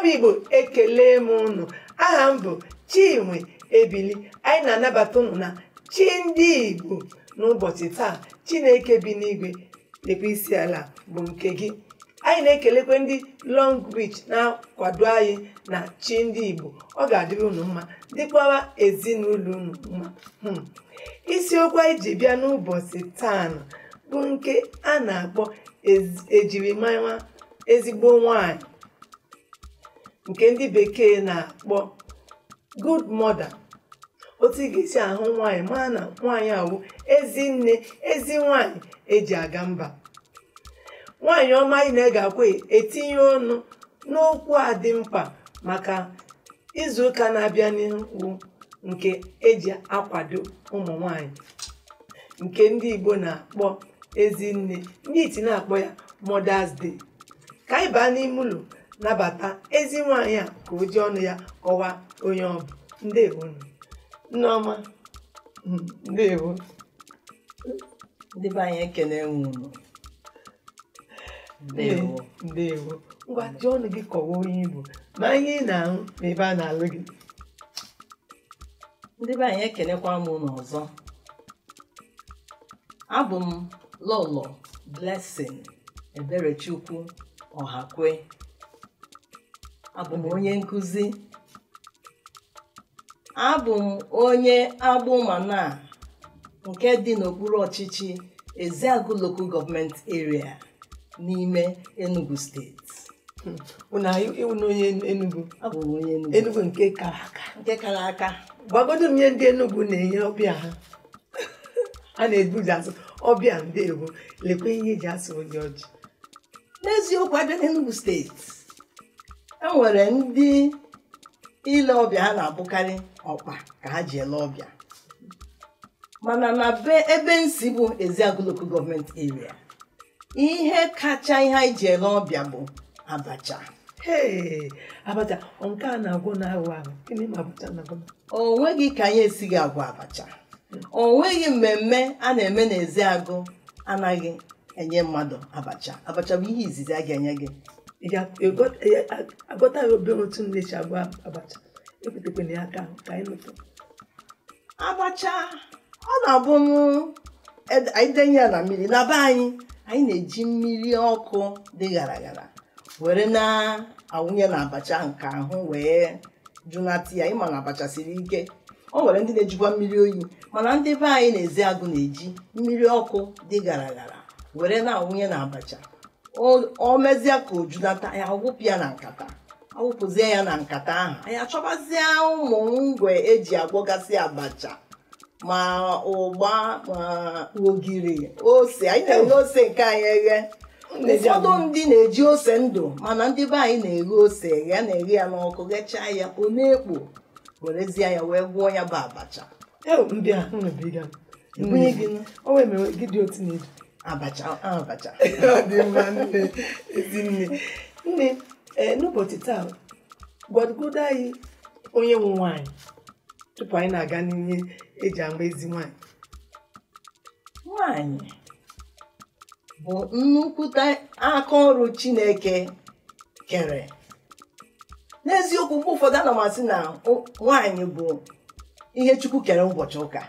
Bụ Igbo, ekele m unu. Aha m bụ Chinwe Ebili. Anyị na-anabata unu na Chi Ndị Igbo n'ụbọchị taa. Chineke bi n'igwe lekwa isi ala bụ nke gị. Anyị na-ekelekwe ndị Long Reach na-akwado anyị na Chi Ndị Igbo. Ọ ga-adịrị unu mma, dịkwara ezinụlọ unu mma. Isiokwu anyị ji bịa n'ụbọchị taa bụ nke a na-akpọ ejirimara ezigbo nwanyị, nke ndị bekee na-akpọ good mother. Otu ị ga-esi ahụ nwaanyị maa na nwaanyị awụ ezi nne, ezi nwaanyị eji aga mba, nwaanyị ọma. Anyị na-ege akwa etinye ọnụ n'okwu a dị mkpa maka izu ụka na-abịa n'ihu, nke eji akwado ụmụ nwanyị, nke ndị Igbo na-akpọ ezi nne, ndị iti na-akpọ ya Mother's Day. Ka anyị baa n'ime ụlọ nabata ezi nwaanyị a ka o ji ọnụ ya kọwaa onye ọ bụ. Ndewo, Nneọma. Ndewo. Ndị be anyị, ekele m unu. Ndewo. Ndewo. Ngwa, ji ọnụ gị kọwaa onye Igbo, ma ihe ị na-ahụ na ebe a na-alụ gị. Ndị be anyị, ekelekwa m unu ọzọ. Abụ m Lọlọ Blessing Eberechukwu Ọhakwe. Abụ m onye nkụzi. Abụ m onye Agbụmana nke dị n'okpuru ọchịchị Ezeagu Local Government Area n'ime Enugu Steeti. Unu ịwụ na onye Enugu? Abụ m onye Enugu. Enugu nke kara aka. Nke kara aka. Gwagodo m ihe ndị Enugu na-enye ọbịa ha a na-ebuji asụ ọbịa. Ndewo, lekwa ihe eji asụ onye ọjị. N'eziokwu, abịa n'Enugu Steeti, e nwere ndị ile ọbịa ha na-abụkarị ọkpa ka ha ji ele ọbịa, mana na be ebe nsi bụ Ezeagu Local Government Area, ihe kacha ihe anyị ji ele ọbịa bụ abacha. Hee, abacha! Ọ nke a na-agwọ na-ahụ ahụ? Gịnị ma abacha na-agwọ? O nweghị ka anyị esighị agwọ abacha. O nweghị mmemme a na-eme n'Ezeagu anaghị enye mmadụ abacha. Abacha bụ ihe izizi a ga-enye gị. Ị ga-agọta ya obere otu m na-echi agwọ abacha, ekwutekwana ya aka ahụ ka anyị nụtụ. Abacha, ọ na-abụ m anyị denye ya na mmiri. Na be anyị, anyị na-eji mmiri ọkụ dị ghara ghara were na-awụnye na abacha nke ahụ wee jụnata ya. Ịma na abacha siri ike. O nwere ndị na-ejikwa mmiri oyi, mana ndị be anyị na Ezeagu na-eji mmiri ọkụ dị gara gara were na-awụnye na abacha. O mezie ka o junata ya, awụpụ ya na nkata. Awụpụzie ya na nkata ahụ, anyị achọbazie ụmụ ngwe eji agwọgasị abacha, ma ụgba, ma ogiri, ose. Anyị na-eghe ose nke anyị eghe. Ụfọdụ ndị na-eji ose ndụ, mana ndị be anyị na-eghe ose eghe, na-eghe ya n'ọkụ, ghechaa ya, ọ na-ekpo, werezie ya wee gwọọ ya bụ abacha. Mbịa unu biga. Ebunye gị. O wee mere gị dị otu na-edu. Abacha, abacha. Ọ dị mma, nne, ezi nne. Nne, ee, n'ụbọchị taa, gwagodo anyị onye nwe nwaanyị tupu anyị na-aga n'ihe eji ama ezi nwaanyị. Nwaanyị bụ nnukwute aka ọrụ Chineke kere. N'eziokwu, mgbe ụfọdụ ana m asị na nwaanyị bụ ihe Chukwu kere ụbọchị ụka.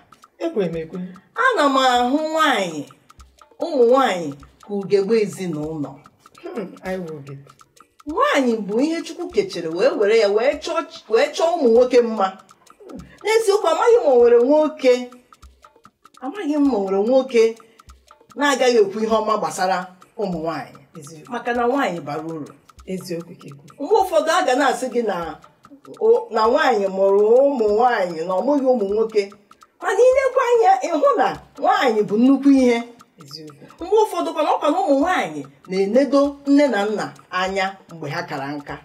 Ekwere m ekwe. Ana m ahụ nwaanyị, ụmụ nwaanyị, ka ugegbe ezinụlọ. Anyị wụ ugegbe. Nwaanyị bụ ihe Chukwu kechere wee were ya wee chọọ ụmụ nwoke mma. N'eziokwu, amaghị m o nwere nwoke, amaghị m ma o nwere nwoke na-agaghị ekwu ihe ọma gbasara ụmụ nwaanyị, maka na nwaanyị bara uru. Eziokwu ka ikwu. Mgbe ụfọdụ a ga na-asị gị na nwaanyị mụrụ ụmụ nwaanyị, na ọ mụghị ụmụ nwoke, mana ilekwa anya ịhụ na nwaanyị bụ nnukwu ihe. Mgbe ụfọdụ kwana ọkwa na ụmụ nwaanyị na-enedo nne na nna anya mgbe ha kara nka.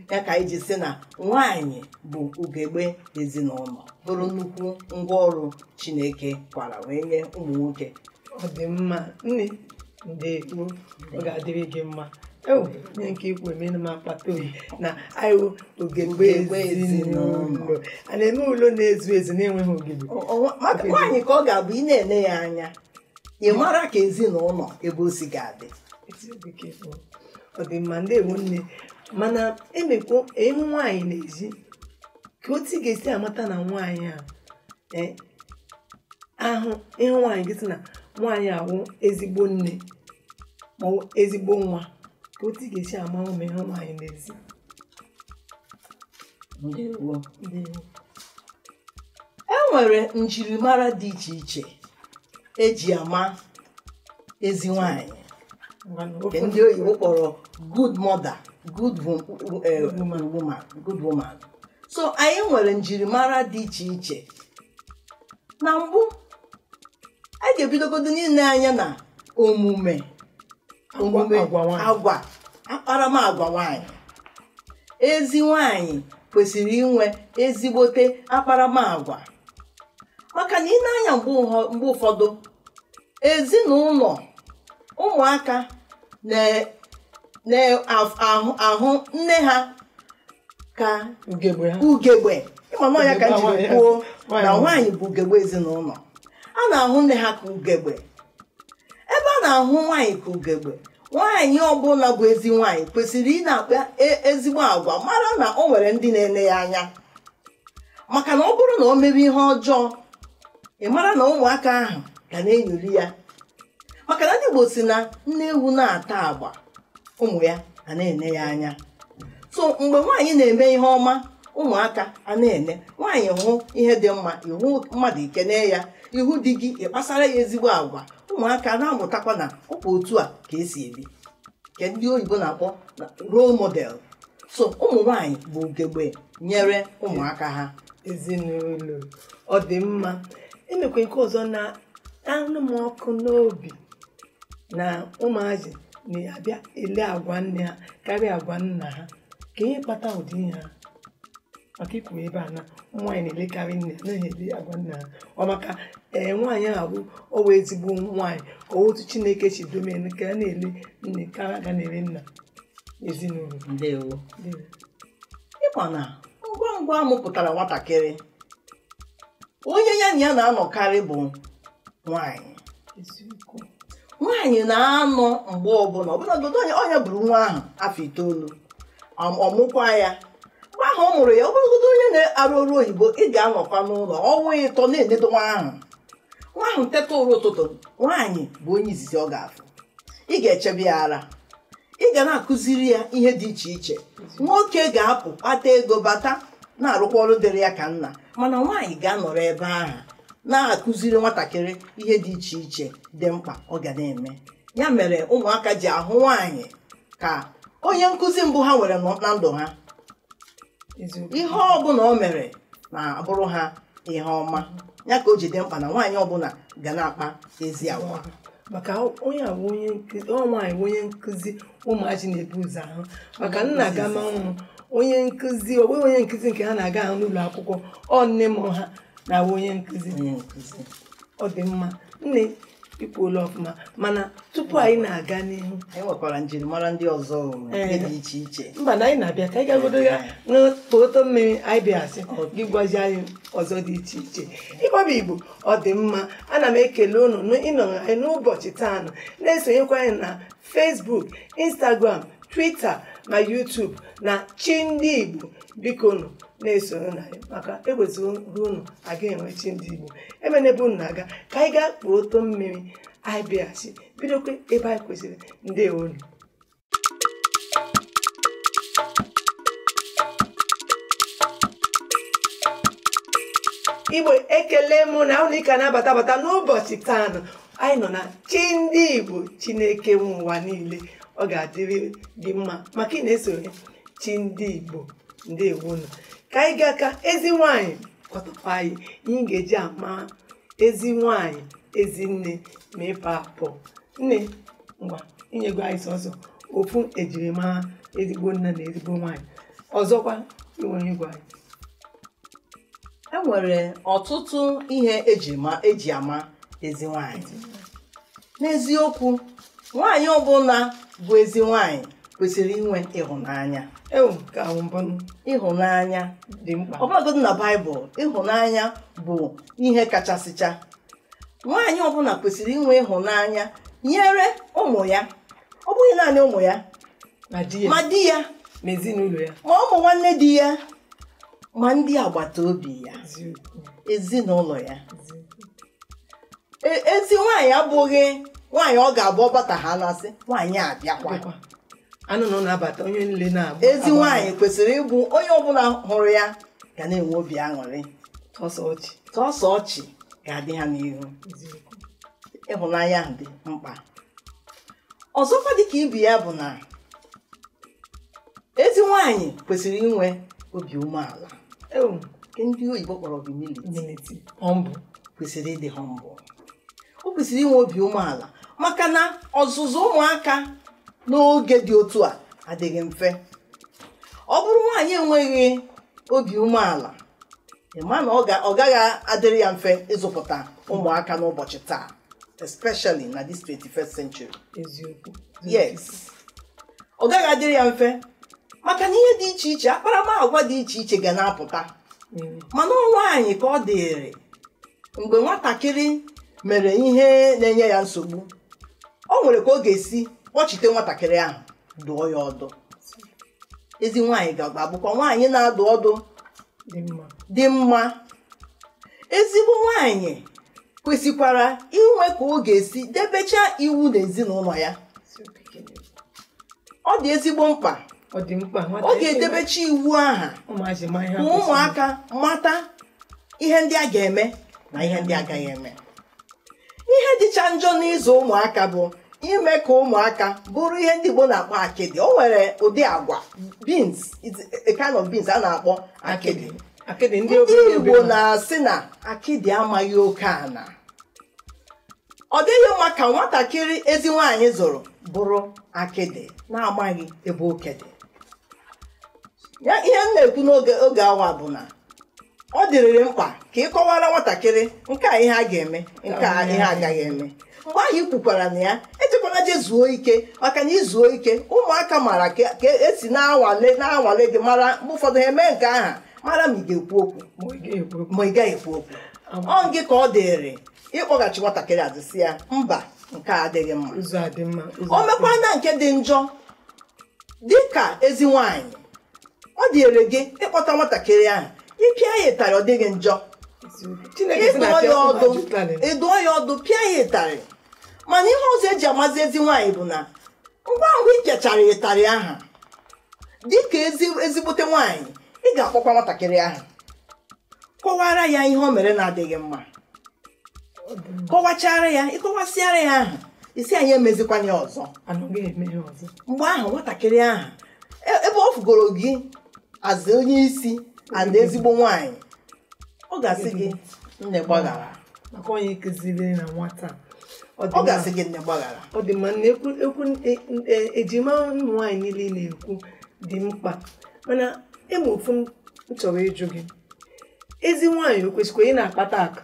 Ya ka anyị ji sị na nwaanyị bụ ugegbe ezinụlọ, bụrụ nnukwu ngwaọrụ Chineke kwara wee nye ụmụ nwoke. Ọ dị mma, nne. Ndewo, ọ ga-adịrị gị mma. Ewu, nye nke ikwu emena m akpata oyi na anyị wụ ugegbe Ugegbe ezinụlọ. A na-eme ụlọ na-ezu ezu na-enweghị ugegbe? Maka nwaanyị ka ọ ga-abụ ị na-ele ya anya, ị mara ka ezinụlọ ebe o si ga-adị. Eziokwu ka ikwu. Ọ dị mma, ndewo nne. Mana emekwo ịhụ nwaanyị n'ezi, ka otu ị ga-esi amata na nwaanyị a ahụ ịhụ nwaanyị gị sị na nwaanyị awụ ezigbo nne ma ọ bụ ezigbo nwa, ka otu ị ga-esi ama ma ịhụ nwaanyị n'ezi. Ndewo. Ndewo. E nwere njirimara dị iche iche eji ama ezi nwaanyị, Ngwanụ, nke ofu ndị oyibo kpọrọ good mother, good woman. Woman, good woman. So anyị nwere njirimara dị iche iche. Na mbụ, anyị ga-ebidogodo n'ile anya na omume, omume, agwa nwaanyị. Agwa, akparamagwa nwaanyị. Ezi nwaanyị kwesịrị inwe ezigbote akparamagwa, maka na ị na-anya mgbe ụfọdụ ezinụlọ ụmụaka na-ahụ ahụ nne ha ka ugegbe ha. Ugegbe. Ịma na ọnya ka m jiri Ugegbe kwuo nwaanyị. Na nwaanyị bụ ugegbe ezinụlọ. A na-ahụ nne ha ka ugegbe. Ebe a na-ahụ nwaanyị ka ugegbe, nwaanyị ọbụla bụ ezi nwaanyị kwesịrị ị na-akpa ezigbo agwa, mara na o nwere ndị na-ele ya anya, maka na ọ bụrụ na o mebe ihe ọjọọ, ị mara na ụmụaka ahụ ga na-enyori ya, maka na ndị Igbo si na nne ewu na-ata agba, ụmụ ya a na-ene ya anya. So mgbe nwaanyị na-eme ihe ọma, ụmụaka a na-ene. Nwaanyị hụ ihe dị mma, ihu mmadụ ikene ya, ihu di gị ịkpasara ya ezigbo agwa, ụmụaka na-amụtakwa na ọ bụ otu a ka esi ebi, nke ndị oyibo na-akpọ role model. So ụmụ nwaanyị bụ ugegbe nyere ụmụaka ha. Ezinụlọ, ọ dị mma. Emekwa nke ọzọ na anụ m ọkụ n'obi na ụmụazị na-abịa ele agwa nne ha karịa agwa nna ha, ka ihe kpata ụdị ihe ha, maka ikwu ebe a na nwaanyị na-elekarị nne, anaghị ele agwa nna ha. Ọ maka ee nwaanyị ahụ bụ ọ wụ ezigbo nwaanyị, ka otu Chineke si dome ka a na-ele nne karịa ga na-ele nna ezinụlọ. Ndewo. Ndewo. Ịma na ngwa ngwa amụpụtara nwatakịrị, onye ya na ya na-anọkarị bụ nwaanyị. Eziokwu. Nwaanyị na-anọ mgbe ọbụla, ọbụlagodi onye buru nwa ahụ afọ 9, ọmụkwa ya. Mgbe ahụ ọ mụrụ ya, ọbụlagodi onye na-arụ ọrụ oyibo, ị ga-anọkwa n'ụlọ ọnwa 3 na-enedo nwa ahụ. Nwa ahụ teta ụra ụtụtụ, nwaanyị bụ onye izizi ọ ga-afụ. Ị ga-echebe ya ara, ị ga na-akụziri ya ihe dị iche iche. Nwoke ga-apụ kpata ego bata na-arụkwa ọrụ dịrị ya ka nna, mana nwaanyị ga-anọrọ ebe ahụ na-akụziri nwatakịrị ihe dị iche iche dị mkpa ọ ga na-eme. Ya mere ụmụaka ji ahụ nwaanyị ka onye nkụzi mbụ ha nwere na ndụ ha. Eziokwu. Ihe ọbụla o mere na-abụrụ ha ihe ọma. Ya ka o ji dị mkpa na nwaanyị ọbụla ga na-akpa ezi agwa. Maka onye a bụ onye nkụzi, ọ nwaanyị bụ onye nkụzi ụmụazị na-ebu ụzọ ahụ, maka nna ga ma ụmụ onye nkụzi, ọ bụghị onye nkụzi nke ha na-aga ahụ n'ụlọ akwụkwọ, ọ nne mụrụ ha na-awụ onye nkụzi. Onye nkụzi. Ọ dị mma nne, ikwuola ọfụma, mana tupu anyị na-aga n'ihu, anyị nwekwara njirimara ndị ọzọ nke dị iche iche. Mba, na anyị na-abịa ka anyị gagodo ya n'oto mmiri, anyị bịasị gị gwazi anyị ọzọ dị iche iche. Ịgbaba Igbo, ọ dị mma. Ana m ekele unu ịnọrọ anyị n'ụbọchị taa nụ, na-esonyekwa anyị na Facebook, Instagram, Twitter na YouTube na Chi Ndị Igbo. Biko unu na-esonye na anyị, maka ewezuga unu aga enwe Chi Ndị Igbo. Emene ebe unu na-aga, ka anyị gaa kpụrụ oto mmiri, anyị bịaghachi bidokwa ebe anyị kwesịrị. Ndewo unu. Igbo, ekele mụ na unu ka na-abata abata n'ụbọchị taa nụ. Anyị nọ na Chi Ndị Igbo. Chineke nwe ụwa niile, ọ ga-adịrị gị mma maka ị na-esonye Chi Ndị Igbo. Ndewo unu. Ka anyị gaa ka ezi nwaanyị kọtọpụ anyị ihe ị ga-eji ama ezi nwaanyị, ezi nne ma ịpa apụ nne. Ngwa, inyego anyị sọsọ ofu ejirimara ezigbo nne na ezigbo nwaanyị. Ọzọkwa, inwere igwe anyị. E nwere ọtụtụ ihe eji ama ezi nwaanyị. N'eziokwu, nwaanyị ọbụla bụ ezi nwaanyị kwesịrị inwe ịhụnanya. Ewu, ka ahụ mbụ. Ịhụnanya dị mkpa. Ọbụlagodi na Baịbụl, ịhụnanya bụ ihe kachasịcha. Nwaanyị ọbụla kwesịrị inwe ịhụnanya nyere ụmụ ya, ọ bụghị naanị ụmụ ya, ma di ya, ma di ya, Ma ezinụlọ ya, ma ụmụ nwanne di ya, ma ndị agbata obi ya, ezinụlọ ya. Ezi nwaanyị abụghị nwaanyị ọ ga-abụ ọbata ha na-asị nwaanyị abịakwa. Anụ na ọ na-abata onye niile na-agba. Ezi nwaanyị kwesịrị ịbụ onye ọbụla hụrụ ya ga na-enwe obi aṅụrị, sọsọ ọchị ga-adị ha n'ihu. Ịhụnanya ahụ dị mkpa. Ọzọkwa dịka ibe ya bụ na ezi nwaanyị kwesịrị inwe obi umeala, nke ndị oyibo kpọrọ humility, kwesịrị ịdị humble. O kwesịrị inwe obi umeala maka na ọzụzụ ụmụaka n'oge dị otu a adịghị mfe. Ọ bụrụ nwaanyị enweghị obi umeala, ịma na ọ gaghị adịrị ya mfe ịzụpụta ụmụaka n'ụbọchị taa, especially na this 21st century. Yes, ọ gaghị adịrị ya mfe maka na ihe dị iche iche, akparamagwa dị iche iche ga na-apụta. Mana nwaanyị ka ọ dịrị mgbe nwatakịrị mere ihe na-enye ya nsogbu, o nwere ka ọ ga-esi kpọchite nwatakịrị ahụ, dụọ ya ọdụ. Ezi nwaanyị ga-abụkwa nwaanyị na-adụ ọdụ dị mma. Ezigbo nwaanyị kwesịkwara inwe ka ọ ga-esi debecha iwu n'ezinụlọ ya. Ọ dị ezigbo mkpa. Ọ ga-edebecha iwu aha ka ụmụaka mata ihe ndị a ga-eme na ihe ndị agaghị eme. Ihe dịcha njọ n'ịzụ ụmụaka bụ ime ka ụmụaka bụrụ ihe ndị Igbo na-akpọ akịdị. O nwere ụdị agwa beans, a kind of beans a na-akpọ akịdị. Ndị Igbo na-asị na akịdị amaghị oke ana. Ọ dịghị mma ka nwatakịrị ezi nwaanyị zụrụ bụrụ akịdị na-amaghị ebe oke dị. Ihe m na-ekwu n'oge oge awa bụ na ọ dịrịrị mkpa ka ị kọwara nwatakịrị nke a ihe a ga-eme, nke a ihe agaghị eme. Mgbe ahụ i kwukwara na ya echekwana je zuo ike, maka na izuo ike ụmụaka mara ka esi na-anwale gị, mara mgbe ụfọdụ ha eme nke aha mara ma ị ga-ekwu okwu ma ị gaghị ekwu okwu. Ọ gị ka ọ dịrị ịkpọghachi nwatakịrị azụ sị ya mba, nke a adịghị mma. O mekwana nke dị njọ dịka ezi nwaanyị, ọ dịrị gị ịkpọta nwatakịrị ahụ, ịpịa ya ịtarị ọ dịghị njọ, ịdụọ ya ọdụ pịa ya ịtarị. Mana ihe ọzọ eji amazi ezi nwaanyị bụ na ngwa ngwa ị pịachara ịtarị aha dịka ezigbote nwaanyị, ị ga-akpọkwa nwatakịrị ahụ kọwara ya ihe o mere na-adịghị mma, kọwachara ya, ịkọwasịara ya ahụ, isi anyị emezikwanye ọzọ. Mgbe ahụ nwatakịrị ahụ ebe ọ fugoro gị azụ onye isi and ezigbo nwaanyị, ọ ga-asị gị nne gbaghara. Ọ ga-asị gị nne gbaghara. Ọ dị mma na ekwu ejima ụmụ nwaanyị niile na-ekwu dị mkpa, mana ịmụ ofu m chọrọ ịjụ gị, ezi nwaanyị o kwesịkwa ị na-akpata akụ?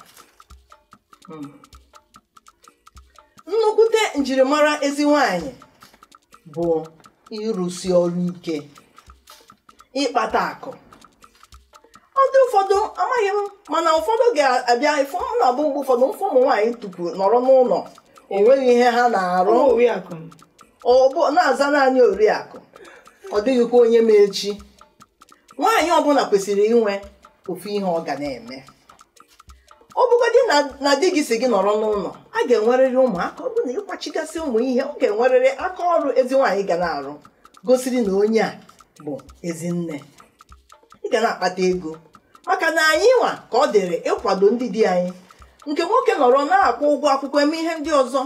Nnukwute njirimara ezi nwaanyị bụ ịrụsi ọrụ ike, ịkpata akụ. Ọ dị ụfọdụ amaghị m, mana ụfọdụ ga-abịa ịfụ m na-abụ mgbe ụfọdụ mfụ ụmụ nwaanyị tupu nọrọ n'ụlọ o nweghị ihe ha na-arụ, ọ bụ na-aza naanị oriakụ, ọ dịghịkwa onye ma echi. Nwaanyị ọbụla kwesịrị inwe ofu ihe ọ ga na-eme. Ọ bụgodị na di gị si gị nọrọ n'ụlọ, a ga-enwerịrị ụmụaka. Ọ bụ na ịkwachigasị ụmụ ihe, ọ ga-enwerịrị aka ọrụ ezi nwaanyị ga na-arụ gosiri na onye a bụ ezi nne. Ị ga na-akpata ego maka na anyị nwa ka ọ dịrị ịkwado ndị di anyị. Nke nwoke nọrọ na-akwụ ụgwọ akwụkwọ eme ihe ndị ọzọ,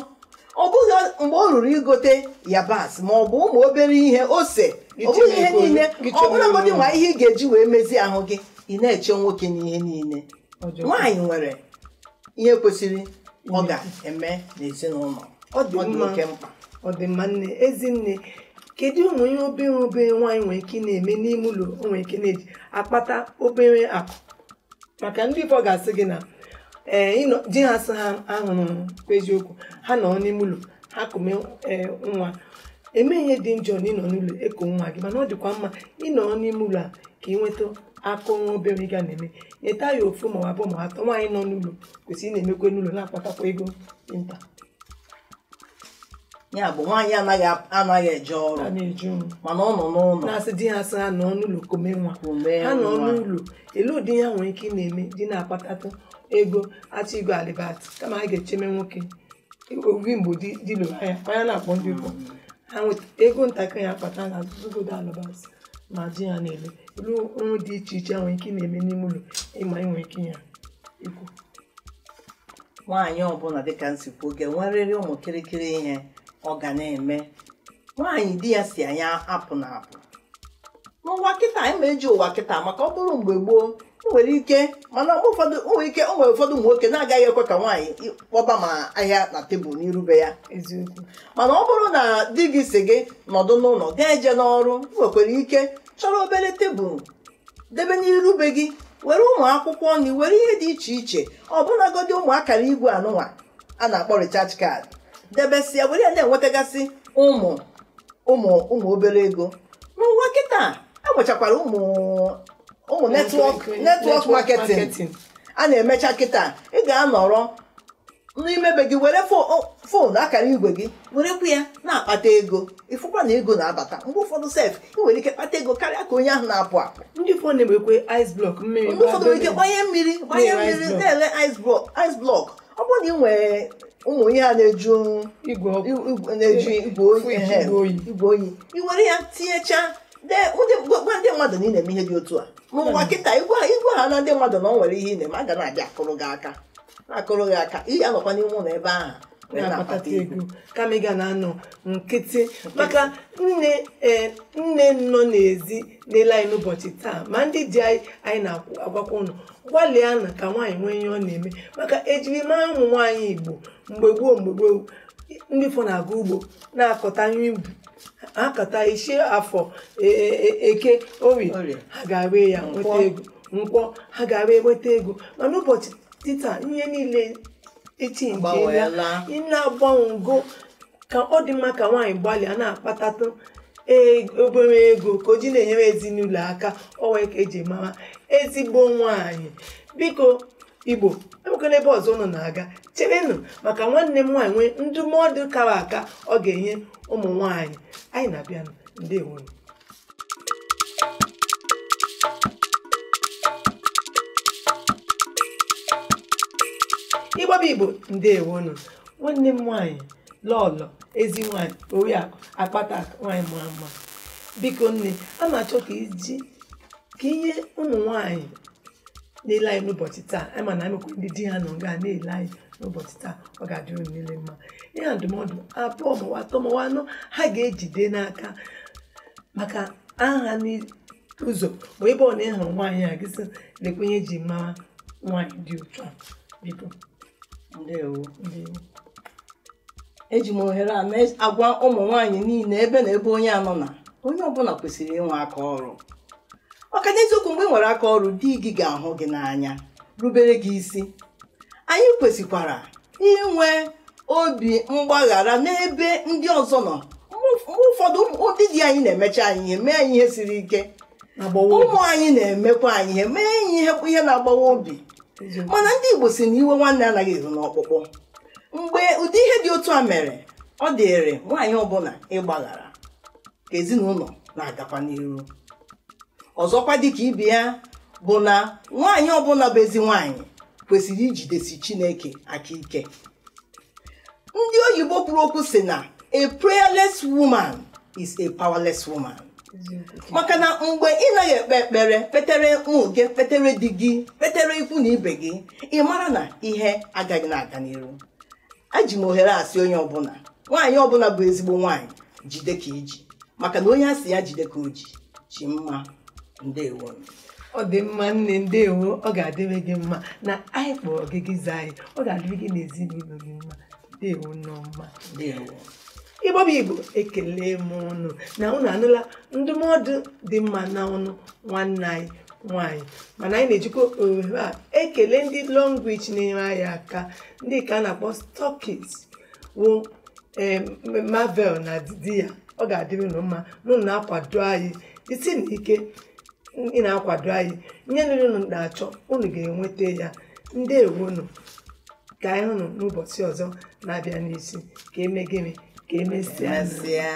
ọ bụghị mgbe o ruru igote yabasị ma ọ bụ ụmụ obere ihe ose, ọ bụghị ihe niile, ọ bụrụgodị ma ihe ị ga-eji wee mezie ahụ gị, ị na-eche nwoke n'ihe niile. Nwaanyị nwere ihe kwesịrị ọ ga-eme n'ezinụlọ. Ọ dị oke mkpa. Ọ dị mma nne, ezi nne. Kedu ụmụ ihe obere obere nwaanyị nwere ike na-eme n'ime ụlọ o nwere ike na-eji akpata obere akụ? Maka ndị ifo ga-asị gị na di ha sị ha ahụrụ eziokwu, ha nọ n'ime ụlọ ha kụme nwa eme ihe dị njọ na ịnọ n'ụlọ eko nwa gị, mana ọ dịkwa mma ịnọ n'ime ụlọ a ka ị nweta akụ nwa obere ị ga na-eme. Nyeta ya ofu ma abụọ ma atọ. Nwaanyị nọ n'ụlọ kwesịrị ị na-emekwa n'ụlọ na-akpatakwa ego nta. Ya bụ nwaanyị anaghị eje ọrụ, mana ọ nọ n'ụlọ na-asị di ha sị ha nọ n'ụlọ kome nwa, ha nọ n'ụlọ ele ụdị ya nwere ike ị na-eme di na-akpatatụ ego achọ igwe alibat kama ha ga-echeme nwoke obi mgbe di lụrụ anya anya na-akpọ ndị ụkọ ha nweta ego ntakịrị ha kpata na azụgodo alibati ma ji ha na-ele elu ọrụ dị iche iche ha nwere ike ị na-eme n'ime ụlọ ịma ị nwere ike ya ikwu. Nwaanyị ọbụla dịka nsikwu ga-enwerịrị ụmụ kịrịkịrị ihe ọ ga na-eme. Nwaanyị di ya si anya apụ na apụ n'ụwa kịta, anyị ma eji ụwa kịta maka ọ bụrụ mgbe gboo nwere ike, mana mgbe ụfọdụ nwere ike o nwere ụfọdụ ụmụ nwoke na-agaghị ekwe ka nwaanyị kpọba ma ahịa na tebụl n'irube ya. Mana ọ bụrụ na di gị si gị nọdụ n'ụlọ gaa eje n'ọrụ, nwekwara ike chọrọ obere tebụl debe n'irube gị, were ụmụ akwụkwọ nri, were ihe dị iche iche, ọbụnagodi ụmụ akara igwe anụnwa a na-akpọ recharge card debesịa, were ya na-enwetagasị ụmụ ụmụ ụmụ obere ego. N'ụwa kịta enwechakwara ụmụ ụmụ netwọk marketing a na-emecha kịta. Ị ga-anọrọ n'ime be gị were foonu akara igwe gị werekwa ya na-akpata ego, ịfụkwa na ego na-abata. Mgbe ụfọdụ sef ị nwere ike kpata ego karịa ka onye ahụ na-apụ apụ. Ndị ụfọdụ na-ewekwe ice block mmiri, mgbe ụfọdụ nwere ike gbanye mmiri na-ele ice block. Ọ bụrụ na ị nwere ụmụ ihe a na-eju igwe oyi, ị were ya tinyechaa gwa ndị mmadụ na ị na-eme ihe dị otu a. N'ụwa kịta igwe ha na ndị mmadụ na ọ nwere ihe ị na-eme, a ga na-abịa akụrụ gị aka na-akụrụ gị aka, ị anọkwa n'ime ụlọ ebe ahụ na-akpata ego kama ị ga na-anọ nkịtị. Maka nne nọ n'ezi na-ele anyị n'ụbọchị taa, ma ndị di anyị na-agwakwa ụnụ gbalịa na ka nwaanyị nwee ihe ọ na-eme, maka ejiri mara ụmụ nwaanyị Igbo mgbe gboo ndị fọ na-aga ugbo na-akọta nri ubi, akọta isi afọ eke orie, ha ga-arụ ya nweta ego, nkwọ ha ga-arụ enweta ego. Mana ụbọchị tita ihe niile echinjiela na-agbanwego, ka ọ dị mma ka nwaanyị gbalịa na-akpatatụ obere ego ka o ji na-enyere ezinụlọ aka, o wee ka eji mara ezigbo nwaanyị. Biko Igbo, enwekwala ebe ọzọ ụnụ na-aga, cherenụ maka nwanne m nwaanyị nwee ndụmọdụ kara aka ọ ga-enye ụmụ nwaanyị. Anyị na-abịanụ, ndewonu. Ịgbaba Igbo, ndewonu. Nwanne m nwaanyị Lọlọ, ezi nwaanyị, oriakụ akpata nwaanyị mara mma, biko nne, a na-achọ ka iji ka inye ụmụ nwaanyị na-ele anyị n'ụbọchị taa, ama na emekwa ndị di ha nọ nga na-ele anyị n'ụbọchị taa, ọ ga-adịrị unu niile mma. Ihe ndụmọdụ 2 ma 3 ma 4 ha ga-ejide n'aka maka aha n'ụzọ ma ebe ọ na ịhụrụ nwaanyị a gị sị lekwa ihe eji mara nwaanyị dị otu a. Biko. Ndewo. Eji m ohere a na-agwa ụmụ nwaanyị niile ebe na ebe onye anọ na onye ọbụla kwesịrị inwe aka ọrụ. Maka n'eziokwu, mgbe ị nwere aka ọrụ, di gị ga-ahụ gị n'anya, rubere gị isi. Anyị kwesịkwara inwe obi mgbaghara n'ebe ndị ọzọ nọ. Mgbe ụfọdụ ndị di anyị na-emecha anyị ihe, mee anyị ihe siri ike, ụmụ anyị na-emekwa anyị ihe, mee anyị ihe na-agbawa obi. Mana ndị Igbo si na iwe nwanne anaghị eru n'ọkpụkpụ. Mgbe ụdị ihe dị otu a mere, ọ dịrị nwaanyị ọbụla ịgbaghara ka ezinụlọ na-agakwa n'iru. Ọzọkwa dịka ibe ya bụ na nwaanyị ọbụla bụ ezi nwaanyị kwesịrị ijidesi Chineke aka ike. Ndị oyibo kwuru okwu sị na a prayerless woman is a powerless woman. Maka na mgbe ị naghị ekpe ekpere, kpetere ụmụ gị, kpetere di gị, kpetere ikwu na ibe gị, ị mara na ihe agaghị na-aga n'iru. Eji m ohere asị onye ọbụla, nwaanyị ọbụla bụ ezigbo nwaanyị, jide ka iji, maka na onye asị ya jide ka o ji chi mma. Ndewo. Ọ dị mma nne, ndewo. Ọ ga-adịrị gị mma na anyị kpọrọ gị gị zaa anyị, ọ ga-adịrị gị n'ezinụlọ gị mma. Ndewo nneọma. Ndewo. Ịgbaba Igbo, ekele m ụnụ na ụnụ anụla ndụmọdụ dị mma na ọnụ nwanne anyị nwaanyị. Mana anyị na-ejikwa ohere a ekele ndị Long Reach na-enyere anyị aka, ndị ka a na-akpọ Stockist wụ Marvel na di ya. Ọ ga-adịrị ụnụ mma na ụnụ na-akwado anyị isi na ike, ị na-akwado anyị ihe niile unu na-achọ, unu ga-enweta ya. Ndewonu. Ka anyị hụnụ n'ụbọchị ọzọ na-abịa n'isi. Ka eme gịnị? Ka emesịa. Emesịa.